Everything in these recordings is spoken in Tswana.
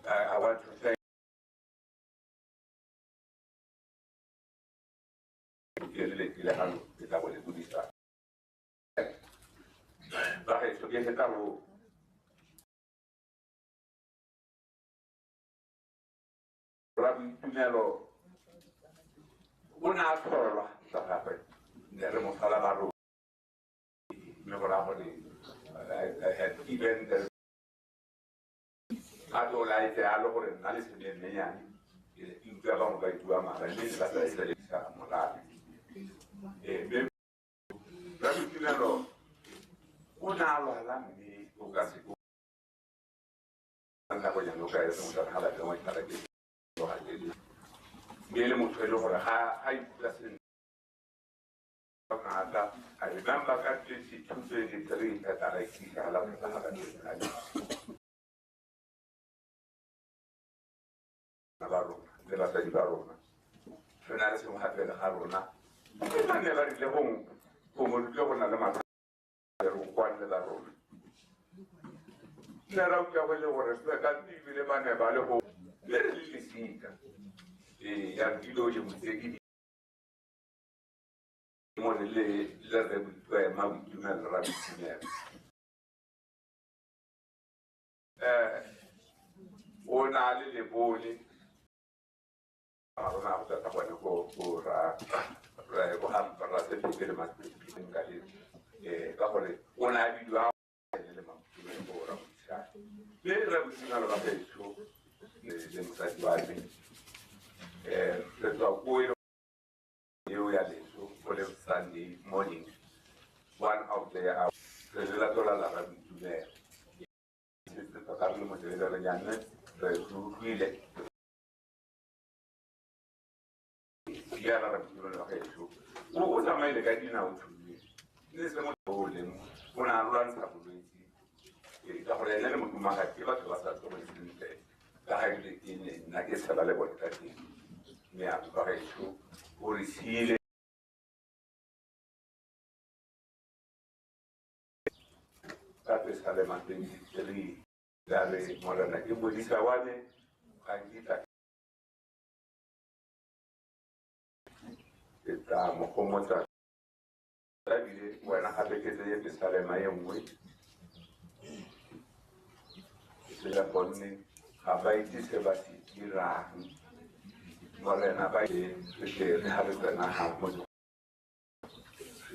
I want to thank I remember that 2023 that I Nne ra utlwa go le gore ka ebile ba ne ba le go le re le lesika. Ee, ya dilo dingwe tse ke mo le le re boitlwema boitumelo ra boitumelo. O na le lebole ga rona go tswa gone ko ra go ga ra se le matsiping ka le ka gore o na a bidiwa le matsiping go ra boitshane le re boitumelo ba gaetsho le mosadi wa me re tswa ko eo ya leso go le Sunday morning one of the re le latola la ra boitumelo se tota re le motelele re nyanne re utlwile ya ra boitumelo ba gaetsho o tsamaile ka dinao thulile le se mo o leng o ne a lwantsha bolwetse ka gore ene le modumagadi ke batho ba sa tsoge sentle ka ga ebile ke ne nna ke tshela le bone ka teng mme a ba gaetsho o re siile ka Pesalema 23 ya re Morena ke modisa wa me ga nkitla ke tla mo gomotsa ebile wena gape ke tsenye Pesalema e nngwe tsela gonne ga ba itse se ba se dirang Morena ba re tle re ga re tsena ga mo re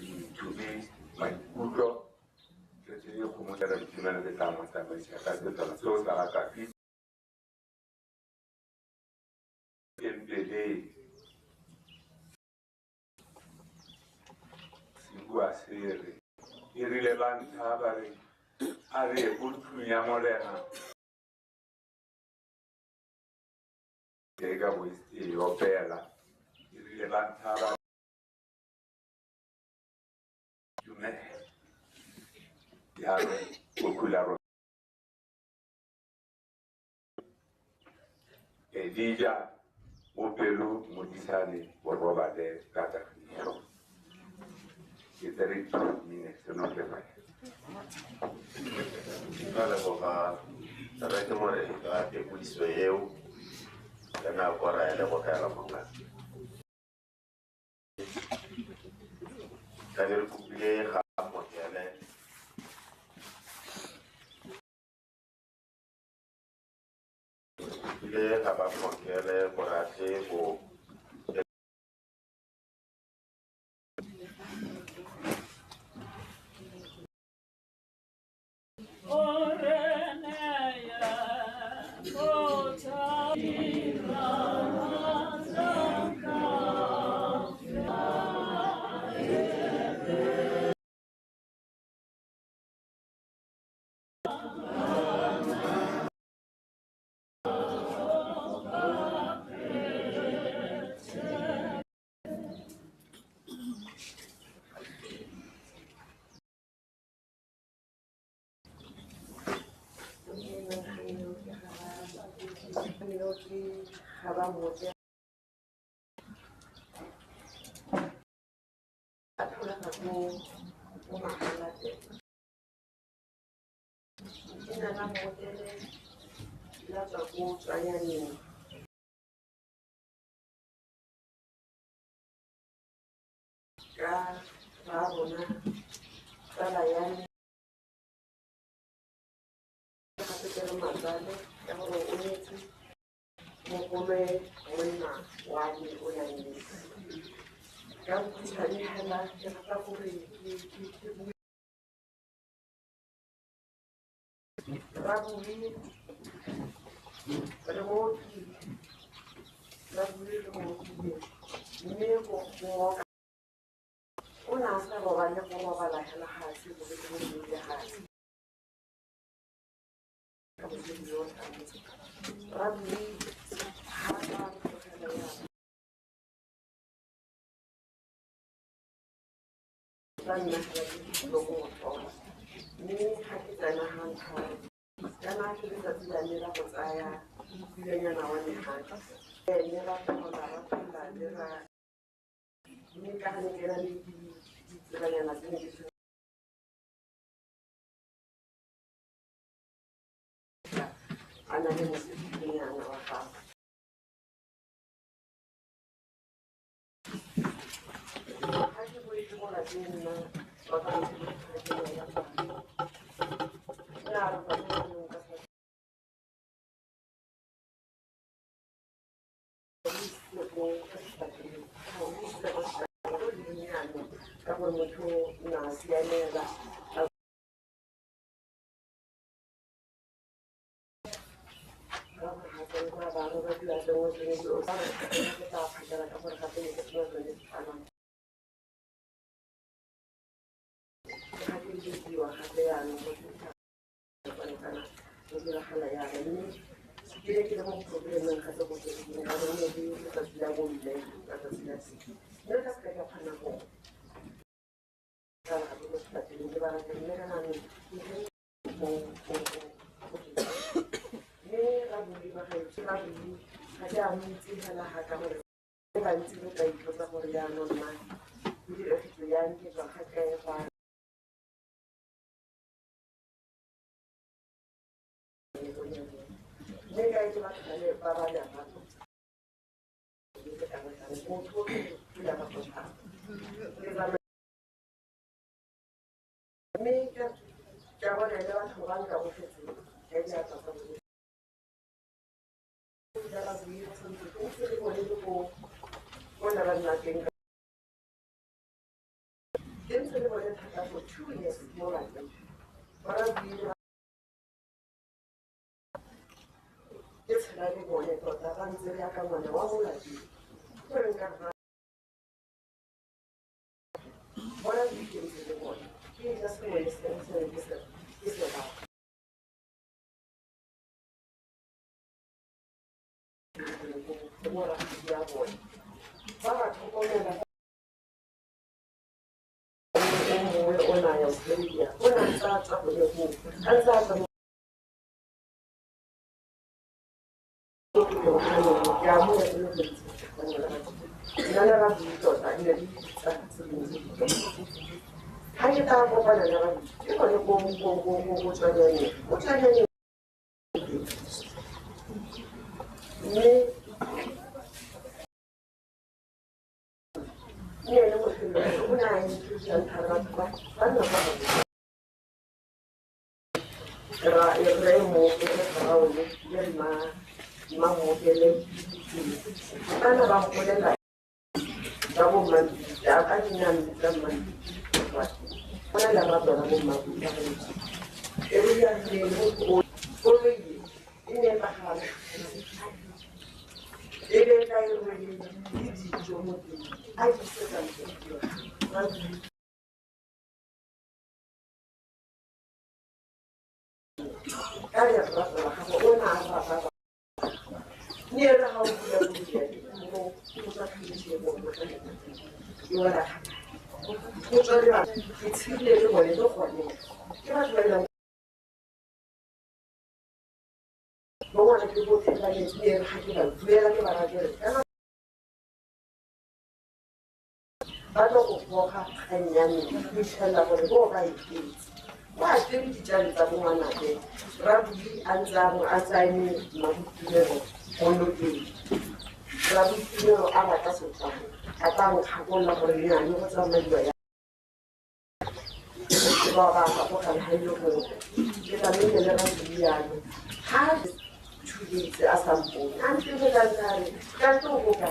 ithube maikutlo re tsenye kgomotsa re boitumelo ke tla mo tsamaisa ka setswana seo sa ga kafi tempeleng se bua se re e rile ba ntlha ba re a re ye ko ntlong ya Morena ke ka bo e opela e rile ba ntlha ba dumela jaanong o khula ro Elija o pelo modisane o robale ka kagiso. Ke tsere 2 minutes no ke fa. Ka leboga rre ke more ka tekodiso eo ka nako ra e lebogela monga. Ka be re kopile ga amogele kopile ga ba amogele gore a tle go Ka ba rona tsala ya me gape ke re matsale ka gore o nyetse mogolwe monna wa me o na nyetse ka bokhutshwane fela ke rata gore ke bue Raburi re mo okile Raburi re mo okile mme go oka o ne a sa robale go robala fela gase bolwetse bo beile gase ka botshelo jo tshwanetse Raburi ga a re tlogela yana tla nna fela ke dilo go tlhola mme ga ke tsena ga ntlha kana ke letsatsi la me la go tsaya pilanyana wa me gape ene ra tlhola ra phela le ra mme ka ga ne ke na le ditselanyana tse ne ke a na le mosetsanyana wa gagwe. Ga ke boetse ko lapeng nna ba ka ya nna re gone jaanong ka ka gore motho na siamela For 2 years more like them. Ke tshela le bone tota ba ntse jaaka ngwana wa mo lapeng gore nka bona ke ntse le bone ke ja sengwe le sengwe se ke se batla. Ya bone ba ba tlhokomela o mongwe o naya Australia o na ntse a tswa gone koo a ntse a tswa ga ke tla kopana le ke gone ko tswanyaneng mme ene motho o ne a nthusang thata batho ba nna ba rre mooke Raole le mmamookele bana ba mpolelela ba bo mmabitsa ka nna mmitsa mmabitsa go na lerato la bo mmabitsa e re ya rile koloi e ne e pagama e be ka e rwele le dijo mo teng a di isetsa ka lerato la gagwe o ne a rata mme e re ga o bula mo go tswa go tswa le ke tshile le bone le gone ke batho ba e leng bo ngwana ke botlhe ba letse mme e re ga ke ba buela ke ba rakere kana ba tlo go goga gannyane go fitlhelela gore bo ba iketse ba apere dijalo tsa bo ngwanake Rabodi a ntse a tsaya Mmaboitumelo mo nokeng. Raboitumelo a rata Setswana a tla nkgakolola gore lenyane go tsamaiwa ya ba ba gapogana ga ile go ke tsamaile le Rabodi yalo ga 2 days a sa mpone a ntse ka ntse ka ntse o boka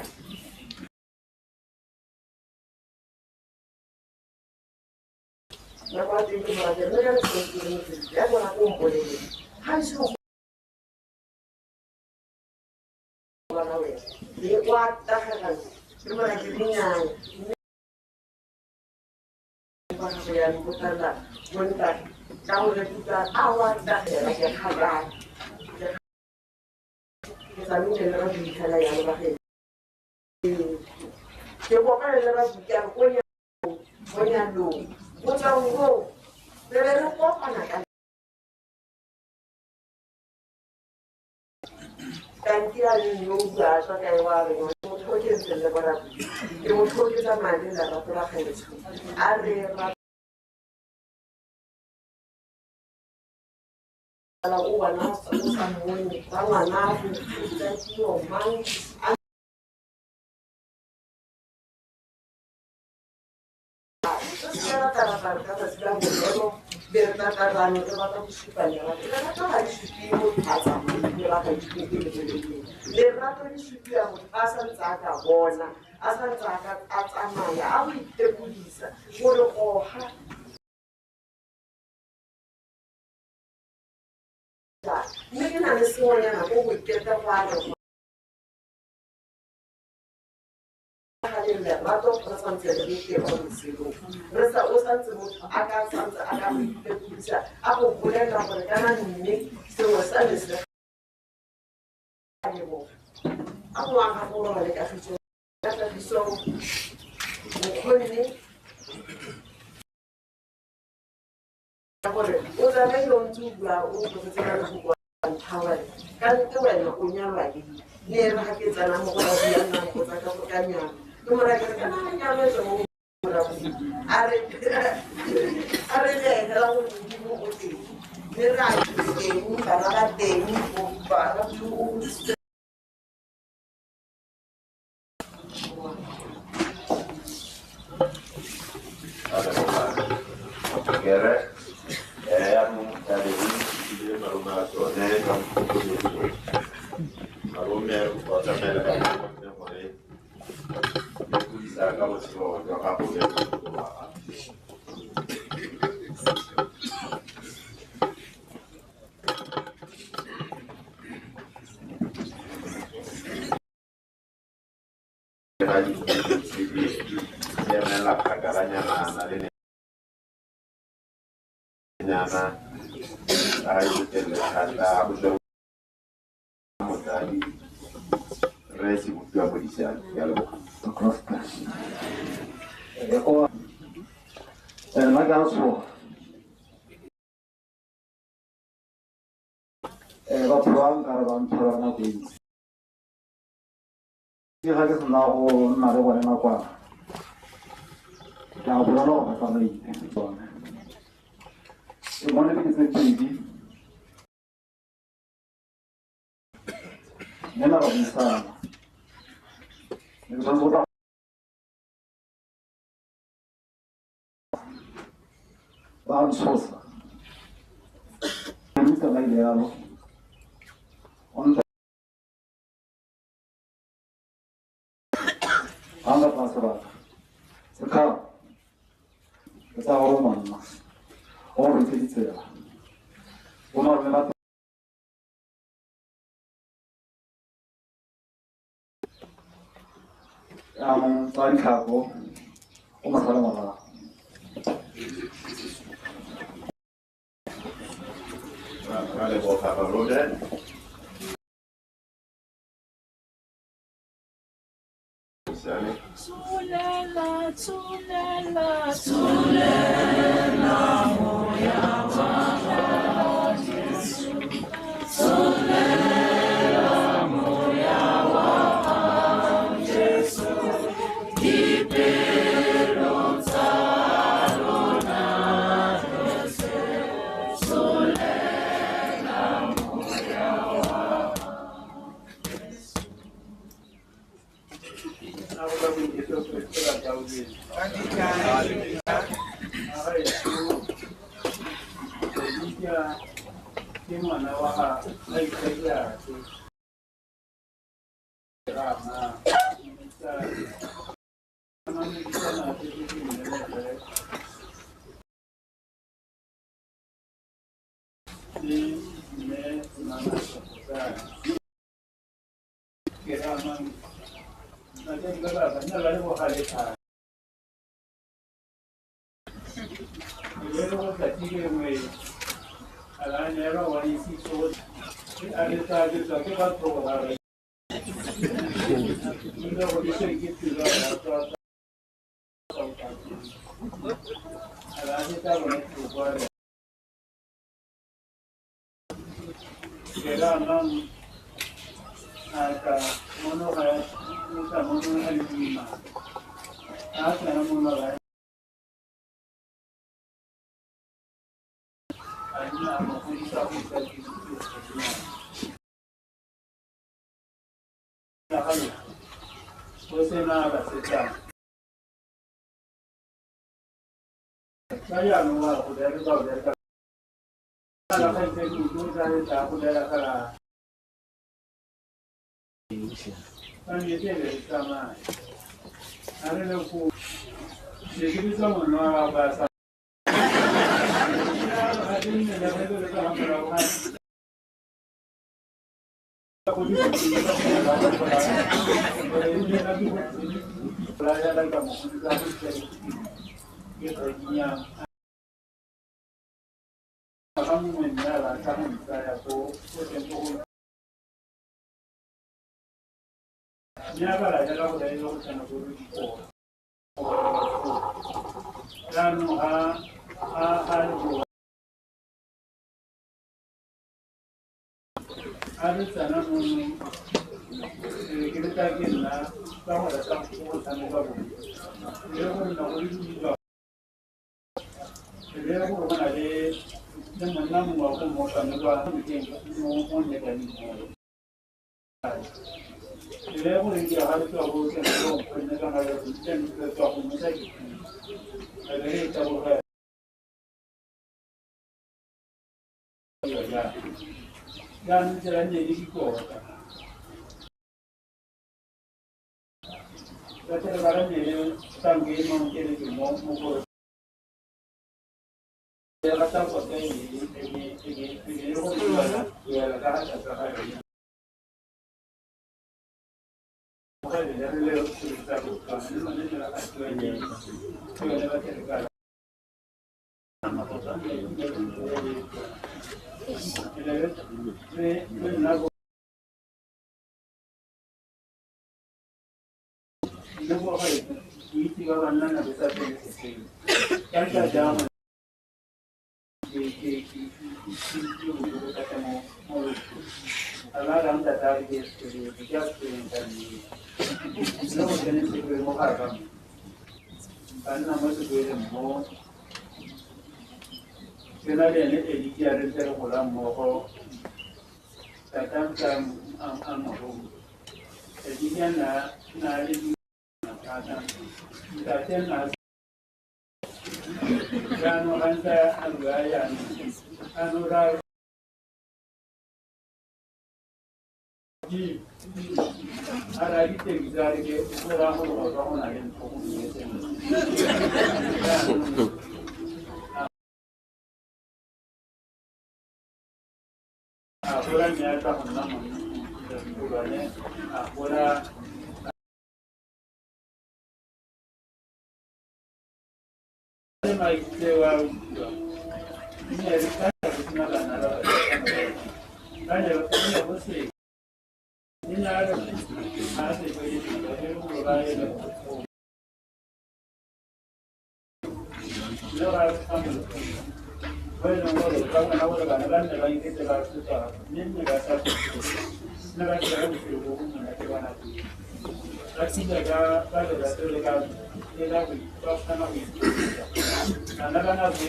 nako ya teng ke morate mme ka re ya bona ko mpolele ga ise go bona wena le kwa tagegang ke mora ke nnyane mme ba gago ya mpotalla bontate ka gore kutlwa a wa tagela ke kgakala ke tsamaile le Rabodi fela yalo ba ge ke kopane le Rabodi a re ko nyalong go tswa ngoo re be re kopana ka kanti a leng yo o bua a tswa kae wa re motho o ke ntseng le borabodi ke motho o ke tsamaya le lerato la gaetsho a re O bona o sa mmone ba ngwana go ithuta tiro mang a ka tsatsi la bofelo be re tlatarane re batla go supa lerato. Lerato ga le supe motho a tsamaile ba ka ithute. Lerato le supiwa motho a santse a ka bona, a santse a tsamaya a go itekodisa gore goga mme ke na le sengwenyana ko go iketa go a re lerato re santse re le teng mo botshelong re sa o santse motho a ka santse a ka go itekodisa a go bolelela gore kana mme sengwe sa me se leboga a go aga go robale kagiso ka kagiso mokgonne ka gore o tsamaile o ntse o bua o tlogetse ka lefoko nthawela ka nte wena o nyalwa eng le re ga ke tsena mo go ba buang go tsa ka go ka nyalo ke mo raya ke re kana nyalo e tswa mo a re le fela gore Modimo o teng mme re a teng bana ba teng bana Modimo o godisitse. Kere jaanong tlabe re ithutile malome a tsone ka boikokobetso. Malome o tsamaela ka gonne gore lekodisa ka botshelo jwa gago le wa gago. Ga ditse di emela kgakalanyana le nyana a e botelele thata go tswe motsadi re se bopiwa Modisane. Ke a leboga. Nna ka tshoga batho ba nkare ba ntshwara nako e ntsi ke ga ke sena go nna le bone nakwana ke a bolela gore ba tsamaile tsone ke bone ke tse pedi mme na ra buisana ne ke tshwanetse go tla ba ntshosa mme tsamaile yalo o ntse ga nka tsaya sebaka sekgala ke tsaya gore monna o go itse ditsela bo malome ba jaanong tsaya ditlhako o mo sale morago. Ra leboga malome. Modisane. Tsolela, tsolela, tsolela moya wa gago Jesu. Tsolela moya wa gago Jesu. Dipelo tsa rona Jesu. Tsolela moya wa gago Jesu. Ke ngwana wa ga kgaitsadiake rama le mme ke ramang batsadi ba ba nna ba le bogale thata. E le go tsatsi lengwe a ba neelwa one six a re tla ke batho boraro mme go ke pelo ya tswa a ba fetsa bone tlhoko ke ramang a ka mono ga ka mono a le boima a tsena mono ga A nna a mo godisa go isa go sena basetsana. Ka jaanong wa go bereka o bereka ka kgaitsedi o tla tla go bereka ka nnete e be re tsamaya a re le go ne ke bitsa monna wa gago a sa A re tsena mono ke le tla ke nna ka go rata go tshameka bolo le gore nako le dilo e be gore go na le monna mongwe wa go mmotane kwa nokeng mo nnekaneng mo e be gore ke ga le tswa go tsena go nkgonne ka ngale go tswa go motsa ke a be re taboga jaanong tsela nne le dikota ba tle ba re nne le tanko e mankeletse mo go rata kota e le go duela ka ga tlase ga yone Ke na le ene Eliki a re ntse re gola mmogo tata ntse a mogolo Eliki a nna le thata ntate nna jaanong ga ntse a bua jaanong a no ra a ra ditekisi a re ke go raya gore go tswa go na le ntho go nngwe jaanong a gola mme a tla go nna mogolwane a gola le maitseo a utlwa mme re ka go sena bana ba ba ne go se nna re a se le go ba e le le ra ba e leng gore ba bona gore bana ba nne ba ikete ba tsoga mme nne ba sa nne ba dira bophelo bo bo monate ba nako eo ba tshila ka ba lerato le ka le la go ba kgona go itumedisa bana ba nako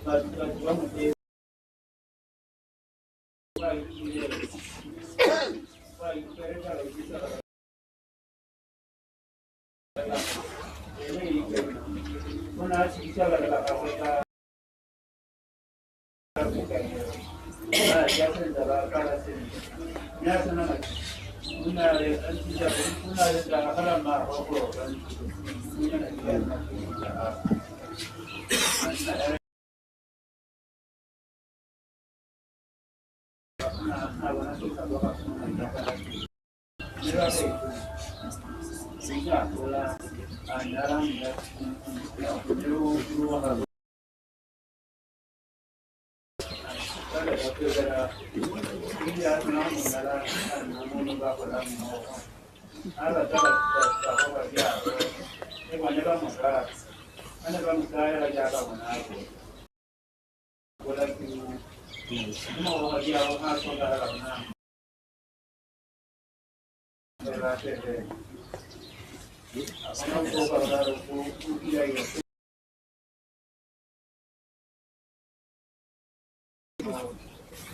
batho ba motse ba itumela ba ipereka ba ikisa o ne a tshedisa bana ba gagwe ka ba ja sentle ba apara sentle mme a sena madi o ne a re a ntisa o ne a re tla gagala mmaagwe gore o ka nthusa o ne a bona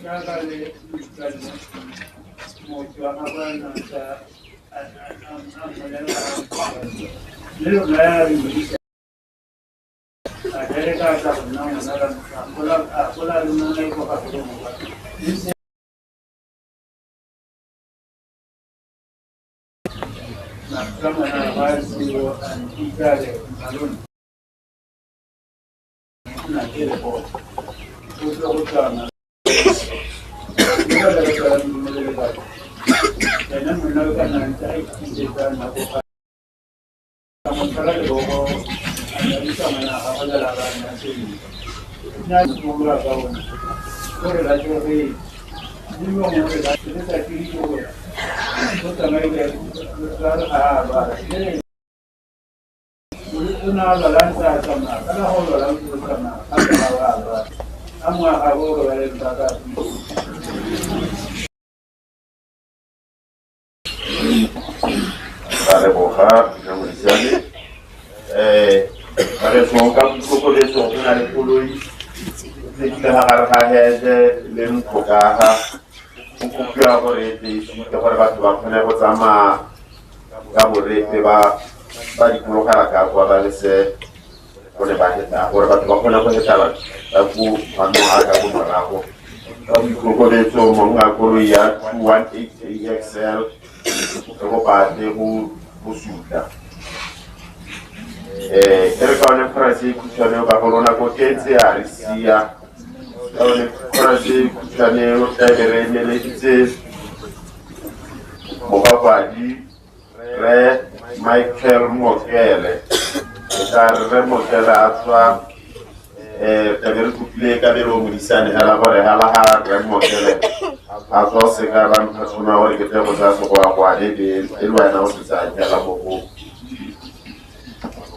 Jaaka le utlwa mooki wa gagwe a nna ntse a mmolelela, le lona ya re modisa a bereka a tla go nna ngwana a gola le nna ko ga godimo kwa. Ka ngwana wa seo a mpitsa re malome nna ke le go go tswa go tswana ene monna o ka nna ntse a ikitsetsa nako ga mo tshwara lebogo a nyadisa ngwana wa gagwe jala ba nna sentle. Nna simolola ka bone gore la tsoge mme mongwe re la le sa kiri ke gore go tsamaile ba re ga a lwala mme o ne a lwala ntse a tsamaya kana go lwala ntse o tsamaya a tsamaya wa lwala a ngwaga bo robaleng ba ka. Ra leboga re Modisane. Bareso, ka boikokobetso go na le koloi tse di ka gare ga hete le Mphokaga, go kopiwa gore e tle e sute gore batho ba kgone go tsamaya ka borepe ba ba dikologela ka kwa ba lese go ne ba heta gore batho ba kgone go hetela ka ko manong a ka ko morago. Ka boikokobetso, mong a koloi ya 218 AXL re kopa tle go suta. E re ka one kgorase e khutshwane ka go lona ko ketse a re sia ka one kgorase e khutshwane o tla be re emeleditse mogafadi re Michael Mokele. E tla re re Mokele a tswa, tlabe re kopile Kabelo Modisane hela gore hela ga re Mokele a tswa o seka ba mpha tšhono ya gore ke tle go tsaya segoagoane be e le wena o se tsaya hela mo go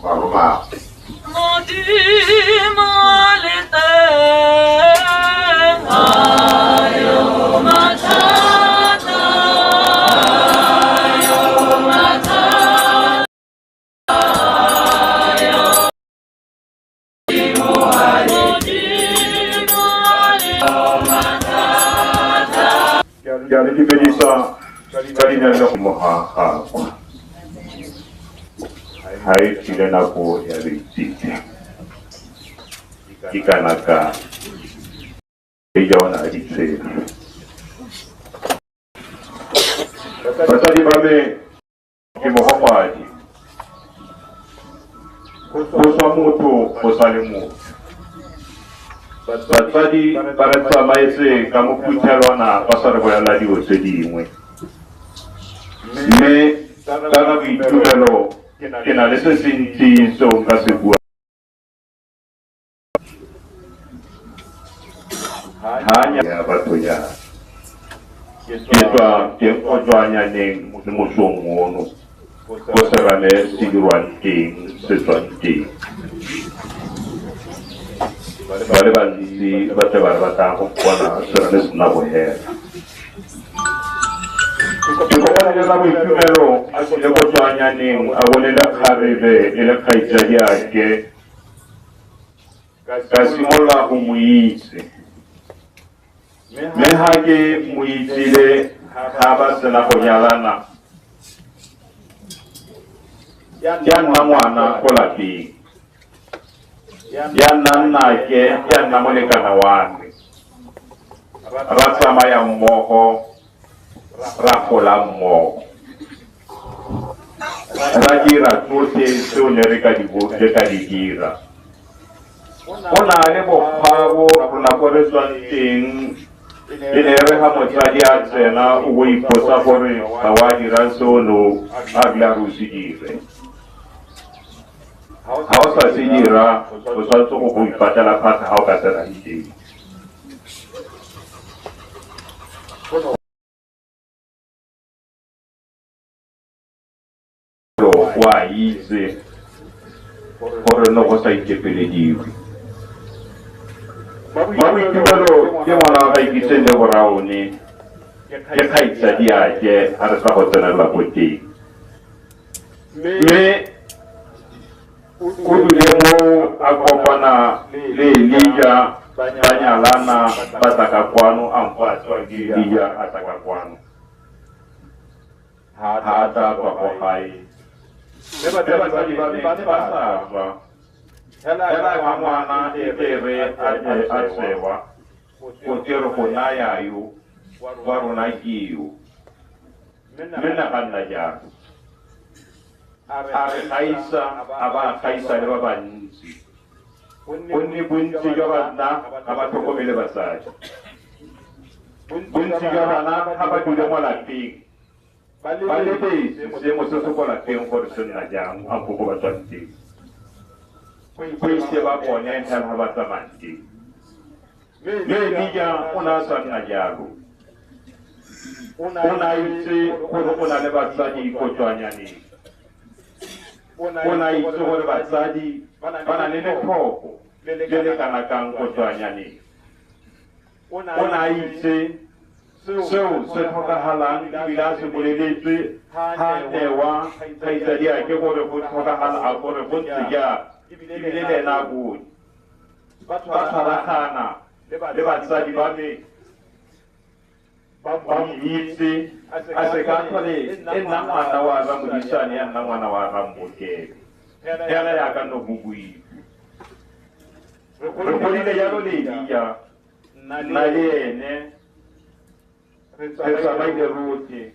malomago. Modimo le teng, ayo mathata, ayo mathata, ayo Modimo le mathata. Ke a le dumedisa ka leina la go ga gagwe. Ha e tlile nako ya leitsitse ke kana ka e ja ona a ditshela. Batsadi ba me, ke mogogwadi go swa motho go sa le motho. Batsadi ba re tsamaetse ka mophuthelwana ba sa re bolela dilo tse dingwe, mme ka ga boitumelo ke na le se se ntsi seo nka se buang. Hanya ya batho ya ke tswa teng go tswanyaneng le mosong ono ko serame se dirwang teng se tswang teng. Ba le bantsi ba tle ba re batlang go bona serame se nna bohela. Ke kopane le Raboitumelo a tsile ko tswanyaneng a bone le kgarebe e le kgaitsadiake, ka simolola go mo itse. Mme ha ke mo itsile ha ba sena go nyalana, ya nna ngwana ko lapeng, ya nna nnake, ya nna molekana wa me, ra tsamaya mmogo, ra gola mmogo, ra dira tsotlhe tseo ne re ka di re ka di dira. Go na le bokgwabo rona ko re tswang teng, e ne re ga motsadi a tsena o bo ipotsa gore ga wa dira seo no a rile a re o se dire. Ha o sa se dira, o tshwanetse go ipatela phatlha ga o ka tsena teng. O a itse gore no go sa ikepelediwe. Maboitumelo ke ngwana wa ga Ikitseng le Boraone, ke kgaitsadiake ga re sa go tsenelela ko teng. Mme o dule mo a kopana le Elija Ba nyalana ba tla ka kwano, a mpo a tsewa ke Elija a tla ka kwano. Ha a tla tswa ko gae. Mme batsadi ba me ba ne ba sa tswa. Hela ga ngwana e tle re a tsewa, go tle re go naya yo wa rona ke yo. Mme nna ga nna jalo. A re gaisa, a ba a gaisa le ba bantsi. Gonne bontsi jwa banna ga ba tlhokomele basadi. Bontsi jwa bana ga ba dule mo lapeng, ba lebetse seemo se se ko lapeng gore se nna jang, ampo ko ba tswang teng. Go ise ba bone hela ga ba tsamayang teng. Mme Elija o ne a sa nna jalo. O ne a itse gore o na le basadi ko tswanyaneng. O ne a itse gore basadi ba na le letlhoko le le kana kang ko tswanyaneng. O ne a itse seo se tlhokagalang ebile a se boleletswe ha newa kgaitsadiake gore go tlhokagala a gore go ntse jang, ebile le ena a bone. Ba tshwaragana le batsadi ba me ba mo itse, a se ka tlhole e nna ngwana wa Ramodisane ya nna ngwana wa Rambokele. Hela yaka no go buile. Re godile jalo le Elija, nna le ene re tsamaile rotlhe.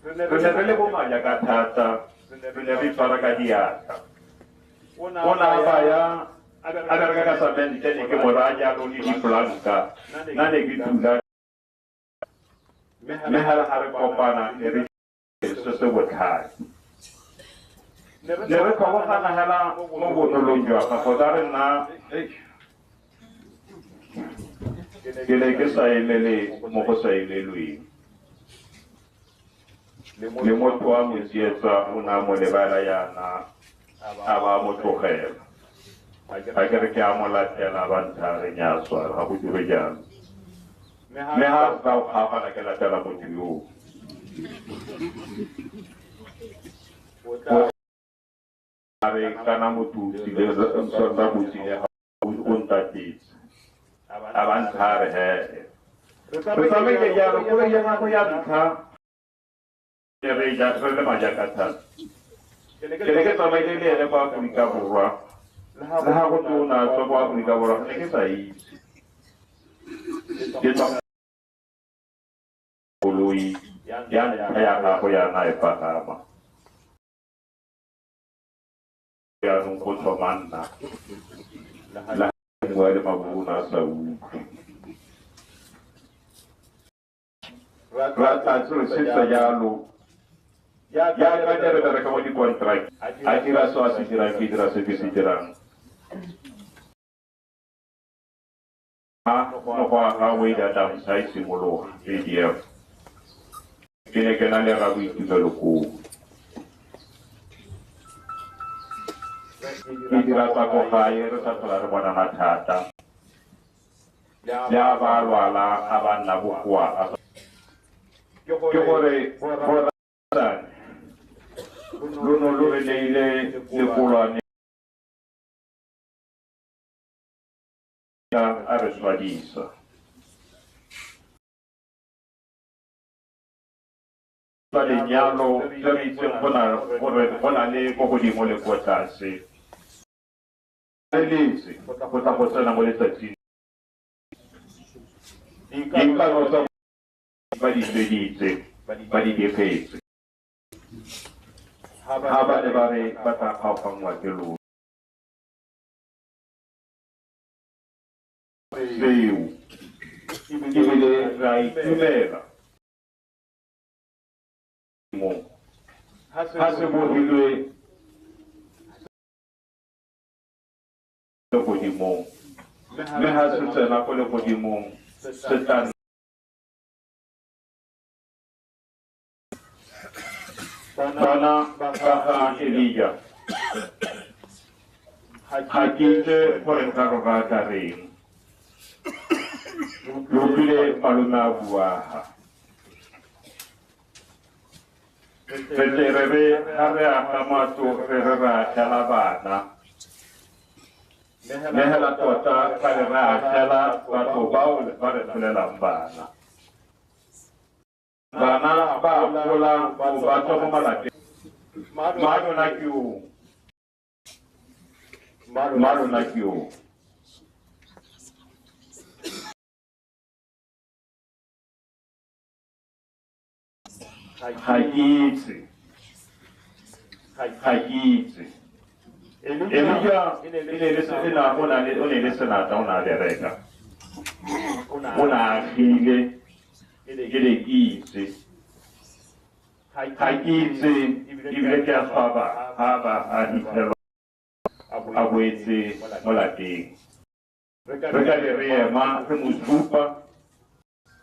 Re ne re le bomanya ka thata, re ne re itshwara ka diatla. O ne a baya a bereka ka samente, ne ke mo raya jalo le dipolanka, nna ne ke dula. Mme hela ga re kopana ne re se se botlhale. Ne re tlhobogana hela mo bonolong jwa gago, ka re nna ke ne ke sa emele mo go sa emelweng. Le motho wa mo tsietsa o ne a mo lebala yana, a ba mo tlogela. Ga ke re ke a mo latela ba ntha re nyaswa, ga go dire jalo. Mme ha ba o kgaogana ke latela motho yoo. A re kana motho o tsile, rra motsile o ntatetse. A ba ntsha a re he. Re tsamaile jalo, koloi ya gago ya ntlha ne re ja re le majaka thata. Ke ne ke tsamaile le ene kwa Aforika Borwa. Le ga go twe o ne a tswa kwa Aforika Borwa, ne ke sa itse. Ke tswa koloi ya ntlha ya gago ya na e pagama. Jaanong go tlhoma nna. Le ga bua le maburu a sa utlwe. Ra tla re setsa jalo. Jaaka ne re bereka mo dikonteraka, a dira se a se dirang, ke dira se ke se dirang. No go aga Wade Adams ha e simologa ADF. Ke ne ke na le Raboitumelo koo. Ke dira tsa ko gae re sa tlhola re bonana thata. Le a ba lwala a ba nna bokoa. Ke gore borasane lo no lo re neile lekolwane a re swadisa. Tsa lenyalo le re itseng gore go na le ko godimo le ko tlase. Re letse go tla go tsena mo letsatsing. Dikano tsa ba di feditse, ba di digetse. Ha ba ne ba re ba tla kgaoganngwa ke loso. Seo ebile re a itumela mo ha se borilwe legodimong, mme ha se tsena ko legodimong se tla bana ba ga Elija. Ga ke itse gore nka re ba ka reng. Lo utlwile malome a bua ha. Re tle re re ga re aga matlo re re re agela bana. Mme hela tota kgale re agela batho bao ba re tsholelang bana. Bana ba gola bo ba tswa mo malapeng. Mmalona ke yo. Mmalona ke yo. Ga ke itse. Ga ke itse. Elija e ne le sena o na le o ne le senatla o ne a bereka. O ne a agile ke ne ke itse. Ga ke itse ebile ke a swaba ga ba a hitlhelwa a boetse mo lapeng. Re ka be re ema re mo supa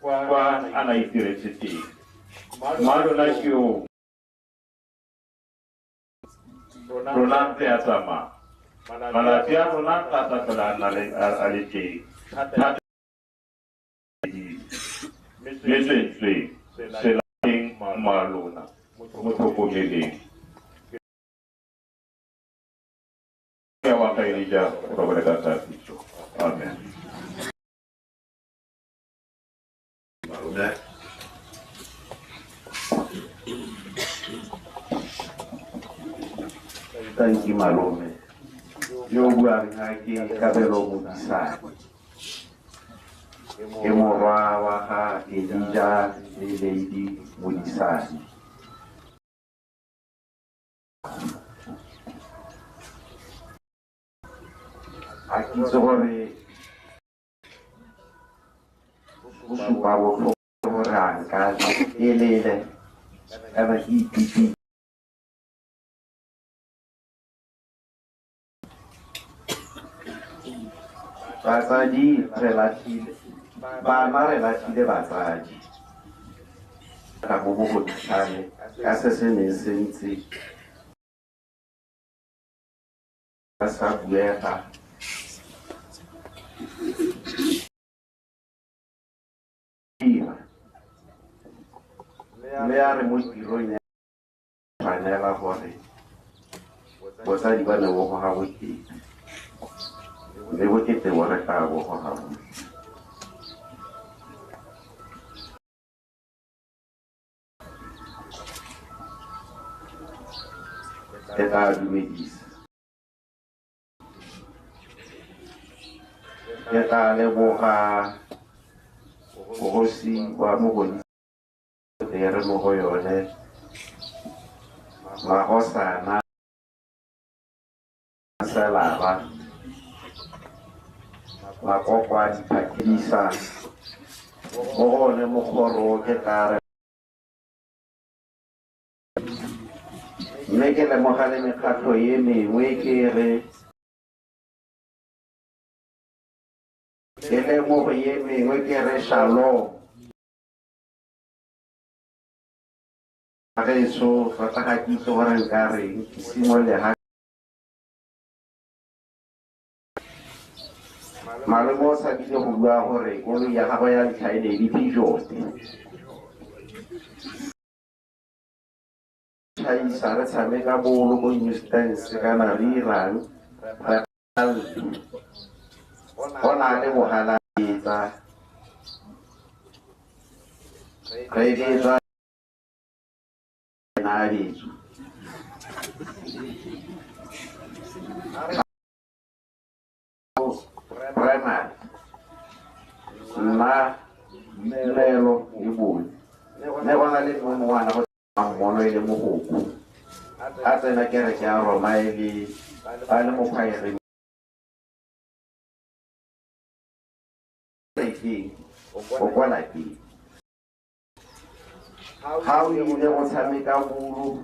kwa a na itiretse teng. Mmalona ke yo. Rona re a tsamaya. Malatsi a rona a tla tlhola a nna a le teng. Thata mme tswetswe se latlheng mmalona mo tlhokomeleng. Ya wa ga Elija o robale ka kagiso. Amen. Malome. Thank you, malome. Yo o buang ga ke Kabelo Modisane. Ke morwa wa ga Elija le Lady Modisane. Ga ke itse gore go supa botlhoko gore a nka elele kana ke ipipile. Batsadi re latlhile, bana re latlhile batsadi. Ka bo bo botlhale ka se se neng se ntse sa buega. Dira. Mme a re mo tirong ya tshwanela gore botsadi ba ne bo goga bokete. Mme bokete bo re tla bo goga botlhe. Ke tla dumedisa. Ke tla leboga bogosi wa Mogodise re mo go yone, magosana, selara, makoko a diphakisa, mo go one mokgoro ke tla re. Mme ke lemoga le mekgatlho e mengwe ke re ke lemogo e mengwe ke re shalom. Gaetsho tota ga ke itse gore nka reng, ke simolole ga malome o sabile go bua gore koloi ya gagwe ya ntlha e ne e le Peugeot. Tšhaisa re tshameka bolo ko Newstance kana re irang re go na le bogalatsa re betsa ena a betswa. Primary nna Melo le bone mme go na le mme mongwana go mmono e le mogoko a tsena kereke ya Roma e le a le mokgwaereng o kwa lapeng. Ga o ile go tshameka bolo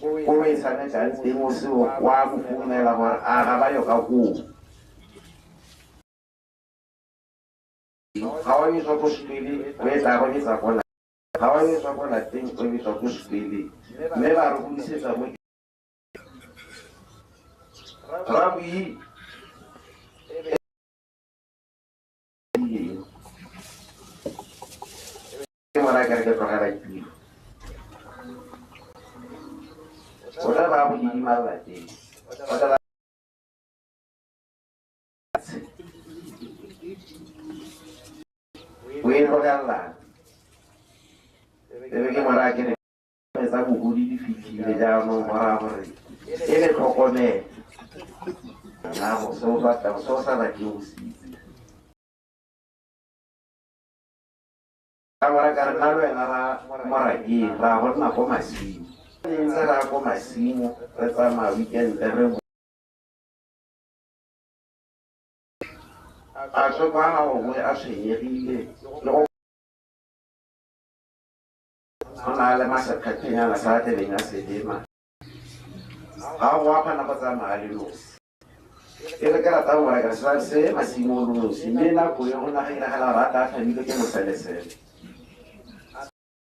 ko o e tshamekang teng o se wa go founela gore a ga ba yo ka koo. Ga o etswa ko sekoleng o e tla go betsa ko lapeng, ga o etswa ko lapeng o betswa ko sekoleng, mme ba re godisetsa mo Rabui ke mona ke re ke tlogela tiro. O tla ba go didimalla teng. O tla O e tlogelelang e be ke moraya ke re tsa bogodi di fitlhile jaanong moraya gore e le tlhokomele nago se o batlang se o sa batleng o se itse. Ka mora ka re nna le wena ra morakeng ra go nna ko masimo ntse ra ko masimo re tsamaya weekend re a tswe kwa gongwe a tshwenyegile le go go na le masephethenyana sa tlebeng a selema ga go a kgona go tsamaya le nosi. E re ke rata go reka se se masimo le nosi mme nako e go na ga iragala rata a tlhabile ke moselesele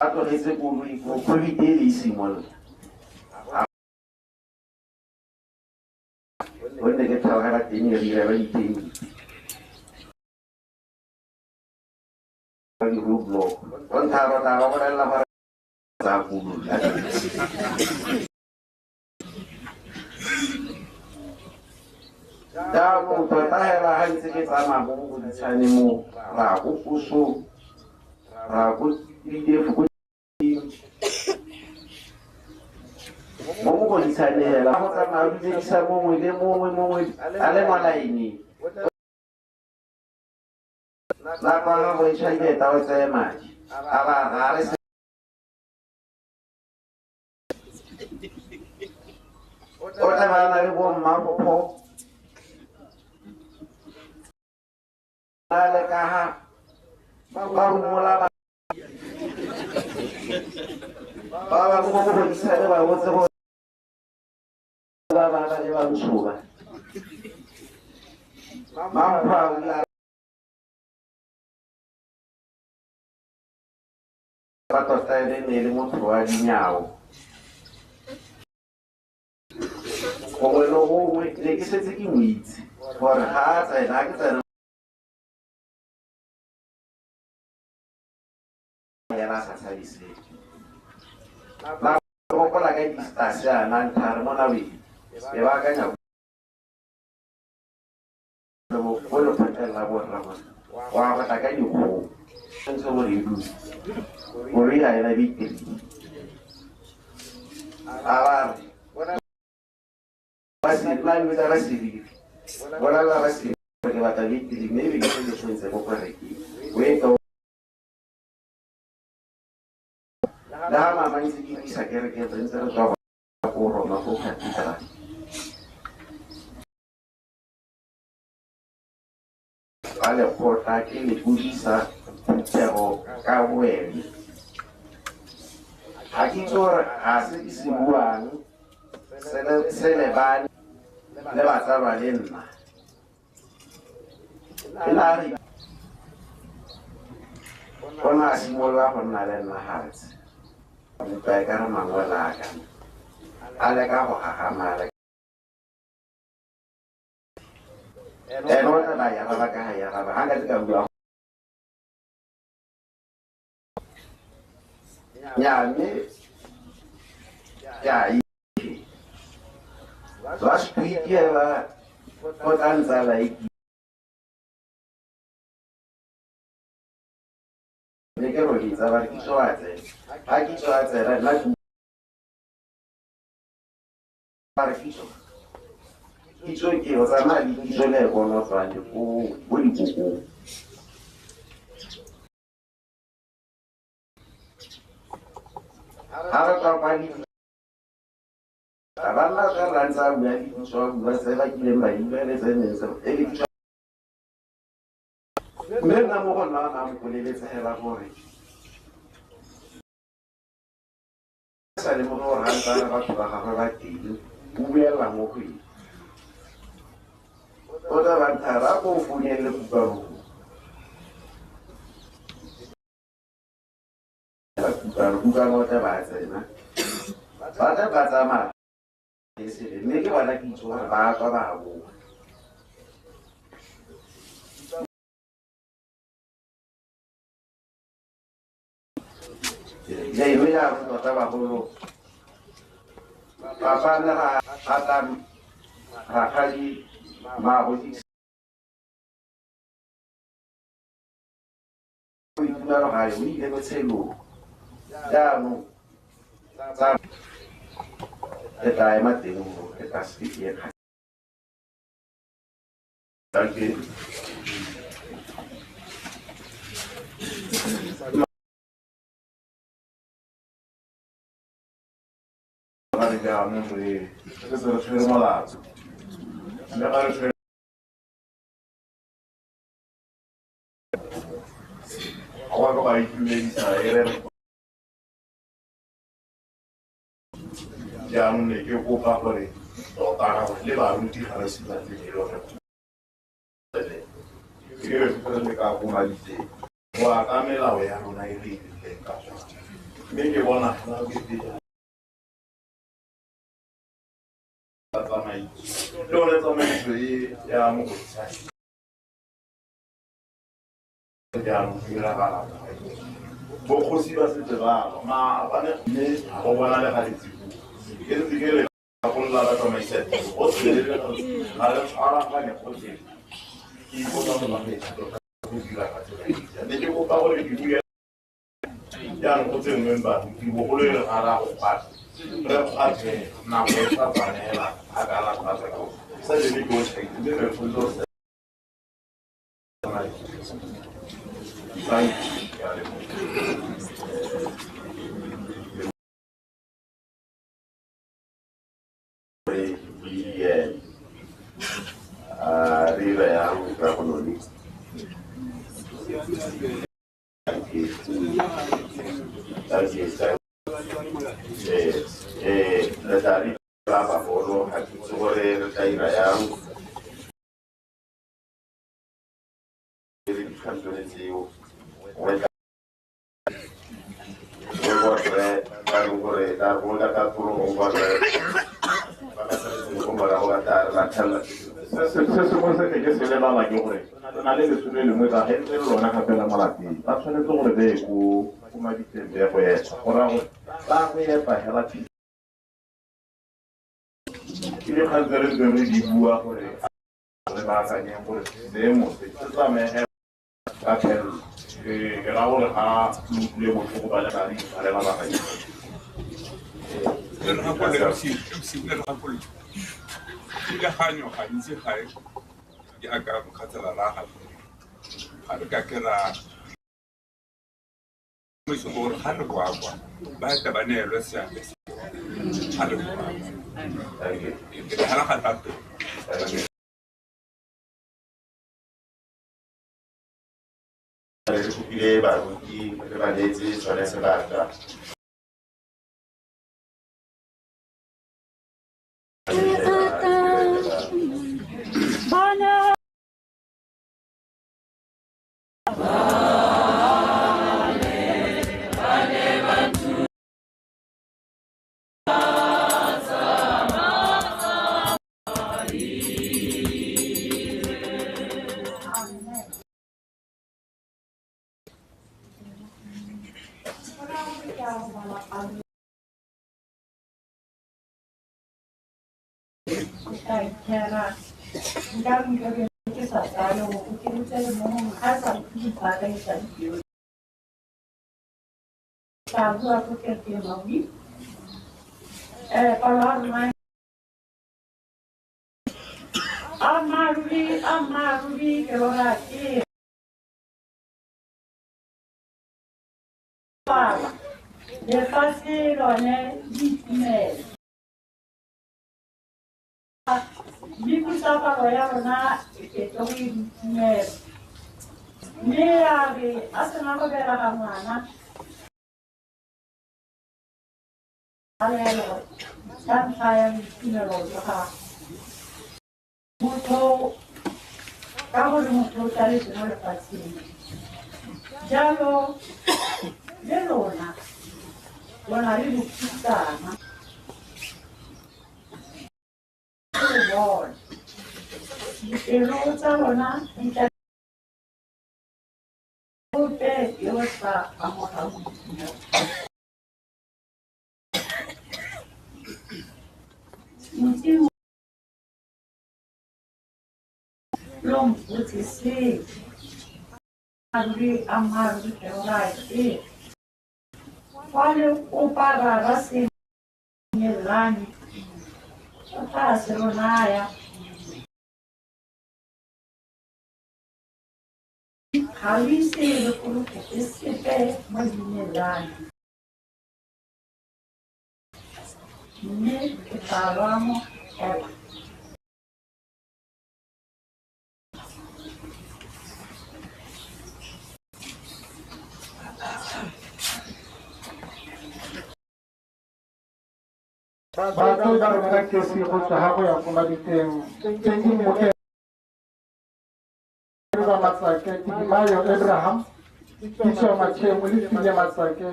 a tlogetse koloi ko COVID e le e simolola gonne ke theogela teng e re ira ba diteng ba di-roadblock go ntharo tla ba bolelela gore tsa koloi. Jaanong tota hela ga ntse ke tsamaya mo Mogoditshane mo ra ko pusong ra ko PDF ko mo Mogoditshane hela go tsamaya o dumedisa mongwe le mongwe mongwe a le mo laeneng nako ya gago e tšhaileta o tseye madi a ba ga re o tla ba na le bommapho ba le ka ha ba rumola ba ba ba mo Mogoditshane ba botse go ba ba ba le bantsho ba Mampho a o ile a ba tota ene ne e le motho wa dinao gongwe le gongwe ne ke setse ke mo itse gore ga a tsena ke tsena ena a sa tshabise ba gopola ka distase a na nthare mo nabeng e ba akanya ko lephateng la borra gore wa go tla ka dikgomo ntse gore e dutse koloi ga ena beteri a ba re ba bitsa ba seriri bolelela ba seriri ke batla beteri mme ebe ke se ke tshwanetse ko kerekeng o e tlo le ga mama ntse ke isa kereke re ntse re tswa ko Roma ko cathedral ba lekgotla ke lekodisa phuthego ka wena ga ke itse gore ga se ke se buang se lebane le batsalwa le nna e la re o ne a simolola go nna le nna gatshe utlwa e ka re mangwele a ka a leka go gagamala ene o tla ba yaraba ka ga yaraba ga nka se ka bua nya mme ke a itse last week hela go tla ntsala e ne ke robetsa ba re kitso a tsena ga kitso a tsena nna ke ba re kitso kitso ke o tsamaya le kitso le e konotswane ko ko dikokong ga re tswa kwa le ba nna fela ntse a bua le kitso a bua tse ba kileng ba di bua le tse neng tse e le kitso mme nna mo go nna o ne a mpoleletse hela gore sa lemoge gore ga ntse a re batho ba gagwe ba teng o buelela mo go eng o tla ba nthara a ko o founelele kutlwano kutlwano kutlwano o tla ba tsena ba tla ba tsamaya mme ke bona ke itse gore ba tswa ba boa mme jaanong tota bagolo papa ne ra rata rakgadi maago. Kutlwalo ga yo o ile botshelong. Jaanong tsa re tla ema teng mo re tla se ke kga. Thank you. Ga re jaanong re setse re tshwere molato mme ga re tshwere go ka ba itumedisa e re jaanong ne ke kopa gore tota ka gore le baruti ga re se batle le gore ke re re le ka ko maditseng go ya ka melao ya rona e re e dirileng ka tsona mme ke bona fela ke tsamaiso le yone tsamaiso e ya mogodisane jaanong go diragala bokgosi ba setse ba lwa maabane mme go bona le ga letsibo ke ntse ke re gakolola ba tsamaisa tiro go tswelele ga re tshwaragane gotlhe ke ipotsa gore tota go dira ka tsela e ne ke kopa gore ke bue jaanong go tsenngweng baruti bogolo e re ga ra go kgwatha re kgwathe nako e sa tshwanela a ka ra kgwatha ka sa lebe ke o tšhaitse mme re tshwanetse go Thank you. Re buile re ira yang ka go none. Thank you. Thank you. Re tla re ba bagolo ga ke itse gore re tla ira yang re dikgantone tseo re tla re ba leng gore ka gongwe ka tatologo ba re ba ka saletseng ko morago ba tla re latlhelela. Se sengwe se ne ke se lebala ke gore re na le lesome lengwe ka ge ntse le lona gape la mo lapeng ba tshwanetse gore ba ye ko mabitleng ba ye go epa go raya gore ba go epa hela ke dikgang tse re ntseng re di bua gore re baakanyeng gore seemo se se tsamaege ka phelelo ke raya gore ga lo utlwile botlhoko ba le tla re itshwarela bagaetsho. Le re gakolole MC, le re gakolole. Thulaganyo gantsi ga e jaaka mokgatsela ra gape ga re ka ke ra ke gore ga re boa kwa ba eta ba neelwe seabe se ga re boa pele ga ga tla teng. Re kopile baruti re ba neetse sone sebaka. Lefatshe lone le itumele. Mme khutsafalo ya rona e fetoge boitumelo. Mme ya re a sena go belega ngwana alelo ka ntlha ya boitumelo jwa gagwe. Motho ka gore motho o tlaletswe mo lefatsheng. Jalo le lona lo na le bokhutsana go bona. Dipelo tsa lona di tla ope yo o sa amogang boitumelo. Modimo lo mpotse seo. Ammaaruri ammaaruri ke rora e. Fa le kopa Rara senyelane, o tla se lo naya. Ga lo ise lo kolopetse sepe mo leineng la me, mme ke tla lo amogela. Batho ba rona kesi go tswa ga go ya ko maditeng tse di moke ba Matsake, Tidimayo Abraham, Kitso Machemo le File Matsake,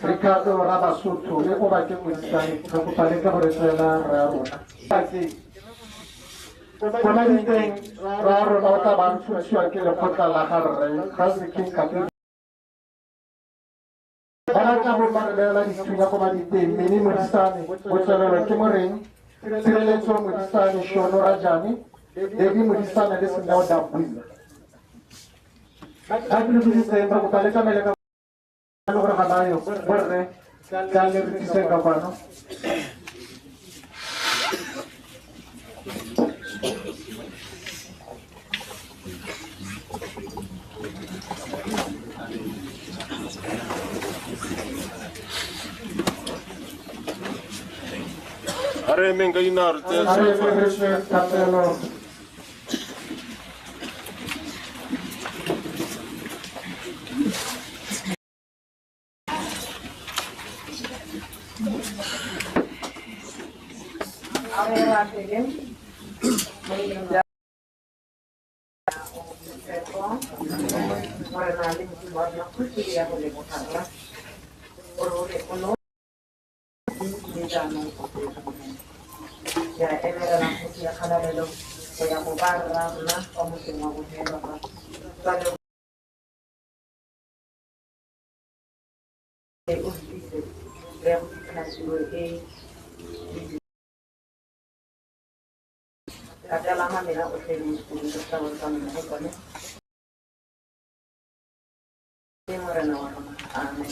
Ricardo Rabasotho le Obakeng Modisane. Re kopa le ka gore tsela re ya rona. Ko maditeng ra rona o tla ba ntshusiwa ke lekgotla la ga rre ga se ke kape. Ba batla go ba re beela dithunya ko maditeng mme Modisane Botswelelo ke moreng Tshireletso Modisane Shono Rajane Debbie Modisane le Seneo Dambuza. Ba ke le boditseng re kopa le tlamele ka le gore ga bayo borre tla le re tliseng ka kwano. A re emeng ka dinao re tseye A re emeng re tseye thapelo. A re rapeleng mo leineng la Boitshepo, Morena le Modimo wa rona, kgosi ya go leboga rra, gore o re o no le jaanong o ke a emelela kgosi ya kgalalelo go ya go ba rra rona kwa motseng wa bohelo rra. Jwale o re tlise re ya go fitlhela tiro e latela mamela otlhe mo dikolong tse tla bontshang mo go tsone. Ke Morena wa rona. Amen.